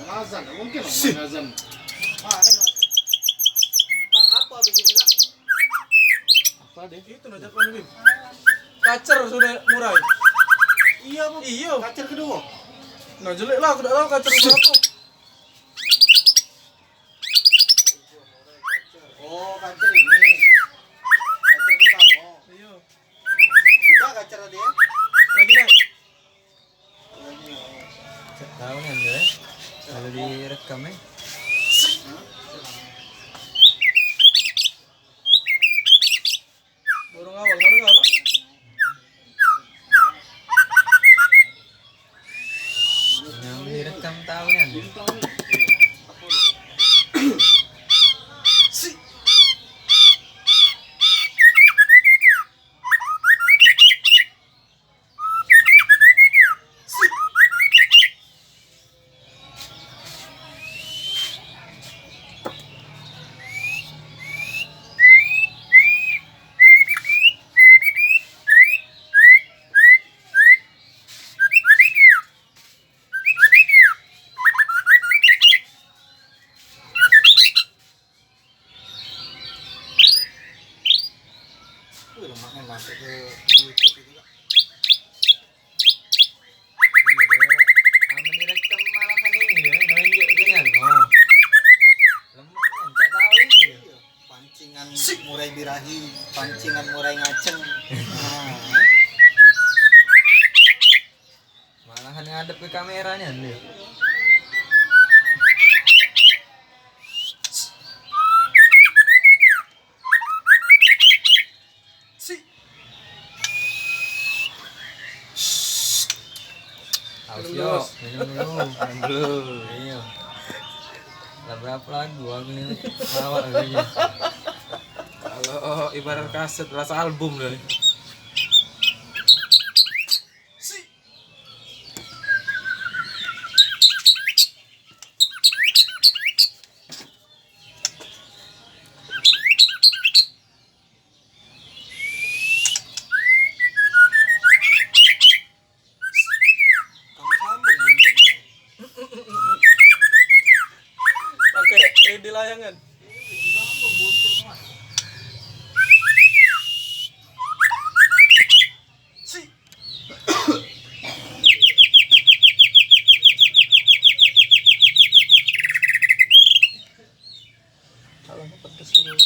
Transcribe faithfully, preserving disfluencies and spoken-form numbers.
Azan, mungkin lah. Sih. Azan. Kak, apa bikinnya, Kak? Apa dia? Itu nah, Cak Bim. Kacer sudah murai. Iya, Bu. Iya. Kacer kedua. Nah, jelek lah, aku tak tahu kacer berapa. Oh, kacer ini. Kacer pertama. Iya. Sudah kacer tadi ya? Lagi naik. Lagi naik. Cak tahu ni anda, eh. Kalau direkam, eh. Burung awal mana kalah? Yang direkam tahu ni anda. Wih, lemaknya masuk ke YouTube itu, Kak. Iya, dia, ah, meni rekam malahan ini, dia, main juga gini, anu. Lemaknya, tak tahu itu. Iya, pancingan murai birahi, pancingan murai ngaceng. Nah. Malahan ngadep ke kamera nian dia. Si. Aus, yo, minum dulu. Minum dulu. Iya. Lah berapa lagu aku ni? Lawak lagi. Kalau ibarat kaset, rasa album dah ni. Si. Kamu sambung buntutnya. Pakai, eh, di layangan. Sambung buntutnya, Mas. Si. Kalau pedes dulu.